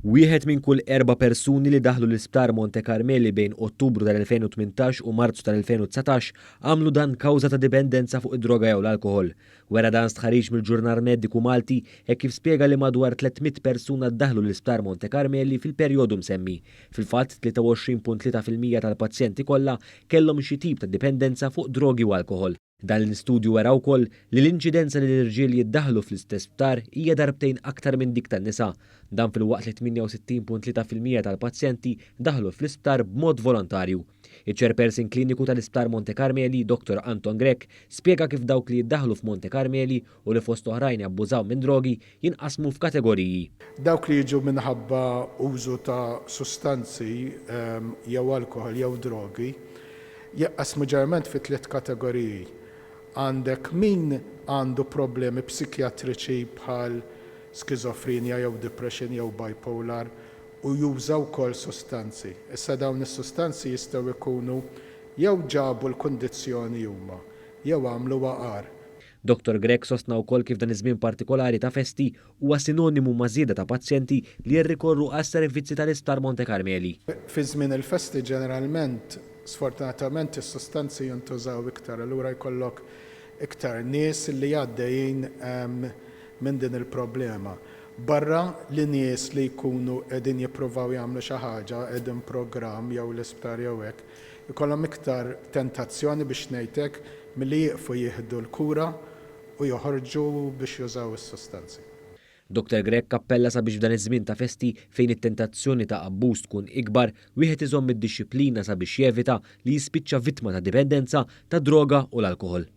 Wieħed minn kull erba' persuni li daħlu l-Isptar Monte Carmeli bejn Ottubru tal-2018 u Marzu tal-2019 għamlu dan kawża ta' dipendenza fuq id-droga jew l-alkoħol. Wera dan stħarriġ mill-Ġurnal Mediku Malti hekk kif spjega li madwar 300 persuna ddaħlu l-Isptar Monte Carmeli fil-perjodu msemmi. Fil-fatt, 23.3% tal-pazjenti kollha kellhom xi tip ta' dipendenza fuq drogi u alkoħol. Dan l-istudju wera wkoll li l-inċidenza li l-irġiel jiddaħħlu fl-istess sptar hija darbtejn aktar minn dik tan-nisa. Dan filwaqt li 68.3% tal-pazjenti daħlu fl-isptar b'mod volontarju. Iċ-Chairperson Kliniku tal-Isptar Monte Carmeli, Dottor Anton Grech, spjega kif dawk li jiddaħħlu f'Monte Carmeli u li fost oħrajn jabbużaw minn drogi jinqasmu f'kategoriji. Dawk li jiġu minħabba użu ta' sustanzi jew alkoħol jew drogi jinqasmu ġeneralment fi tliet kategoriji. Għandek min għandu problemi psikjatriċi bħal skizofrenja jew depression jew bipolar u juża wkoll sustanzi. Issa dawn is-sustanzi jistgħu jkunu jew ġabu l-kundizzjoni huma jew għamluha agħar. Dottor Grech sostna wkoll kif dan iż-żmien partikolari ta' festi huwa sinonimu ma' żieda ta' pazjenti li jirrikorru għas-servizzi tal-Isptar Monte Carmeli. Fi żmien il-festi ġeneralment, sfortunatament is-sustanzi jintużaw iktar allura jkollok iktar nies li għaddejjin minn din il-problema. Barra li nies li jkunu qegħdin jippruvaw jagħmlu xi ħaġa, qegħdin programm jew l-isptar jew hekk, ikollhom iktar tentazzjoni biex ngħid hekk milli jieqfu jieħdu l-kura u joħorġu biex jużaw is-sustanzi. Dottor Grech appella sabiex f'dan iż-żmien ta' festi fejn it-tentazzjoni ta' abbuż tkun ikbar, wieħed iżomm id-dixxiplina sabiex jevita li jispiċċa vittma ta' dipendenza tad-droga u l-alkoħol.